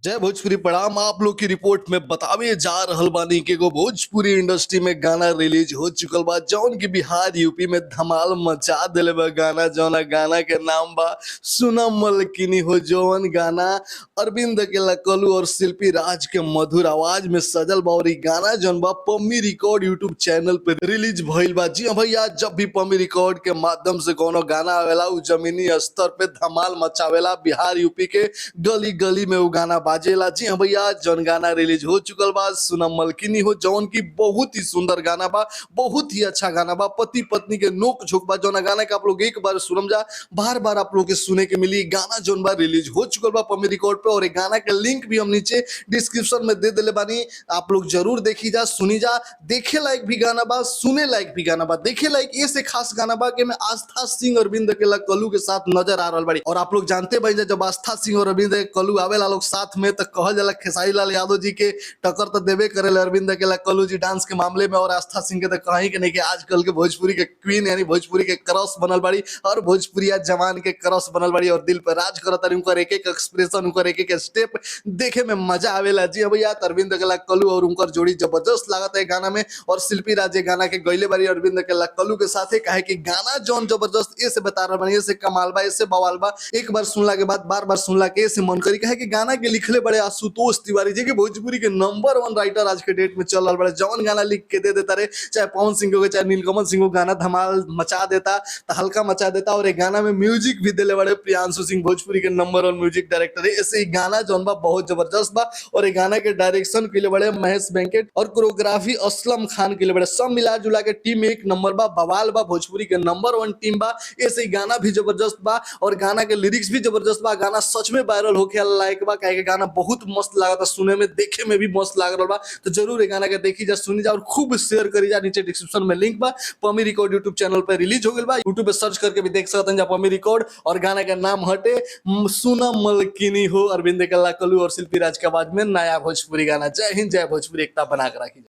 जय भोजपुरी प्रणाम। आप लोग की रिपोर्ट में बतावे जा रहल बानी कि एगो भोजपुरी इंडस्ट्री में गाना रिलीज हो चुकल बा जौन की बिहार यूपी में धमाल मचा देले बा गाना, जौना गाना के नाम बा सुना मलकिनी हो। जौन गाना अरविंद अकेला कलू और शिल्पी राज के मधुर आवाज में सजल बा और इ गाना जौन बा पम्मी रिकॉर्ड यूट्यूब चैनल पे रिलीज भइल बा। जी हाँ भैया, जब भी पम्मी रिकॉर्ड के माध्यम से कोनो गाना आवेला उ जमीनी स्तर पे धमाल मचावेला, बिहार यूपी के गली गली में उ गाना बाजेला। जी हाँ भैया, जौन गाना रिलीज हो चुकल बा सुना मलकिनी हो, जौन की बहुत ही सुंदर गाना बा, बहुत ही अच्छा गाना बा, पति पत्नी के नोक झोंक बा। जौन गाना के आप लोग एक बार सुनम जा, बार बार आप लोग के सुने के मिली। गाना जौन बा रिलीज हो चुकल बा पम्मी रिकॉर्ड पे और एक गाना के लिंक भी हम नीचे डिस्क्रिप्शन में दे देले बानी, आप लोग जरूर देखी जा सुनी जा। देखे लायक भी गाना बा, सुने लायक भी गाना बा। देखे लायक ये से खास गाना बा कि में आस्था सिंह अरविंद अकेला कलू के साथ नजर आ रहल बाड़ी। और आप लोग जानते बानी जब आस्था सिंह और अरविंद कलू आवेला लोग साथ में तो कहल जाला खेसारी लाल यादव जी के टक्कर तो देबे करेले अरविंद अकेला कलू जी डांस के मामले में, और आस्था सिंह के तो कहीं के नहीं कि आजकल के भोजपुरी के क्वीन यानी भोजपुरी के क्रश बनल बाड़ी और भोजपुरिया जवान के क्रश बनल बाड़ी और दिल पर राज करत तारी। उनकर एक एक एक्सप्रेशन, उनकर एक एक स्टेप देखे में मजा आवेला। जी हाँ भैया, अरविंद अकेला कलू और उनकर जोड़ी जबरदस्त लागत है गाना में और शिल्पी राज गाना के गईले बारी अरविंद अकेला कलू के साथे, काहे कि गाना जौन जबरदस्त ऐसे बता रहा बानी, ऐसे कमाल बा, ऐसे बवाल बा, एक बार सुनला के बाद बार बार सुनला के ऐसे मन करी। काहे कि गाना के लिखले बड़े आशुतोष तिवारी जी के भोजपुरी के नंबर 1 राइटर आज के डेट में चल रहा बड़े। जौन गाना लिख के दे देता रे, चाहे पवन सिंह हो चाहे नीलकमल सिंह हो, गाना धमाल मचा देता तो हल्का मचा देता। और एक गाना में म्यूजिक भी दिले बड़े प्रियांशु सिंह, भोजपुरी के नंबर 1 म्यूजिक डायरेक्टर है। ऐसे ही गाना जौन बा बहुत जबरदस्त बा और एक गाना के डायरेक्शन के लिए बड़े महेश वेंकट और कोरियोग्राफी असलम खान के लिए बड़े। सब मिला जुला के टीम एक नंबर बा, बवाल बा, भोजपुरी के नंबर 1 टीम बा। ऐसे ही गाना भी जबरदस्त बा और गाना के लिरिक्स भी जबरदस्त बा। गाना सच में वायरल होके लायक बा, काहे कि गाना बहुत मस्त लागता, सुने में देखे में भी मस्त लाग रहल बा। तो जरूर ये गाना के देखी जा, सुनी जा और खूब शेयर करी जा। नीचे डिस्क्रिप्शन में लिंक बा, पम्मी रिकॉर्ड यूट्यूब चैनल पर रिलीज हो गइल बा, यूट्यूब पे सर्च करके भी देख सकते हैं पम्मी रिकॉर्ड। और गाना का नाम हटे सुना मलकिनी हो, अरविंद अकेला कलू और शिल्पी राज के आवाज में नया भोजपुरी गाना। जय हिंद, जय भोजपुरी, एकता बना के रखी।